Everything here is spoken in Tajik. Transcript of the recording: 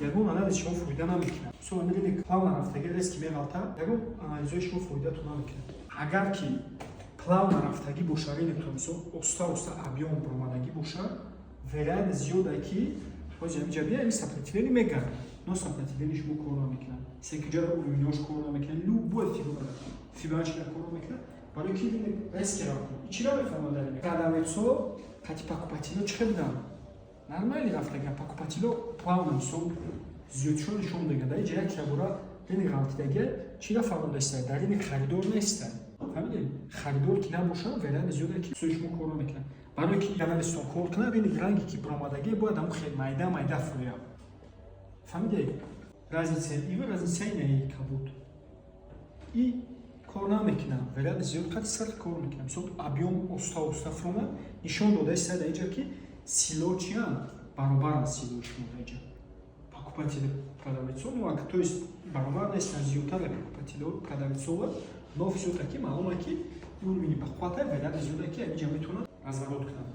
Ягон анализ шумо фоида намекунад. Мисол, ами плавно рафтагӣ резкий меғалта, ягон анализҳои шумо фоидатон намекунад. Агар ки плавно рафтагӣ боша рынок, мисол, оста оста объём буромадагӣ боша, вероятность зиёда, ки ҳозир ҳамиҷа бия, ами сопротивление мегард, но сопротивление шумо кор намекунад, секиҷара уровень ош кор намекунад, любой фигура Фибоначчи кор намекунад, барои ки резкий рафт. Чиро мефаҳмад? Дар продавец о қати покупатель о чӣ хел буданд? Нормально рафтага, покупатель о плавно, мисол, зиёдшо нишон дага. Дар иҷа як ябора рынок ғалтидага. Чиро фаҳмодаиста? Дар рынок харидор неста, фаҳмидед? Харидор ки набоша, вероятность зиёда, ки суи шумо кор намекунад. Барои ки анализтон кор кунад, рынок ранге ки биромадагӣ бояд ҳамун хел майда майда фурӯяд, фаҳмидед? Разница ива, разница инаи кабуд и кор намекунам, вероятность зиёд қати сар кор мекунам. Мисол, объём оста оста фуромад, нишон додаиста дар иҷа, ки сила чиянд? Баробаранд силои шумо. Дар иҷа покупатели, продавец о, ну, то есть баробар нестанд, зиёдтар покупатель о продавец ова, но всё-таки маълума, ки уровень бақуввата, вероятность зиёда, ки ҳамиҷа метавонад разворот кунад.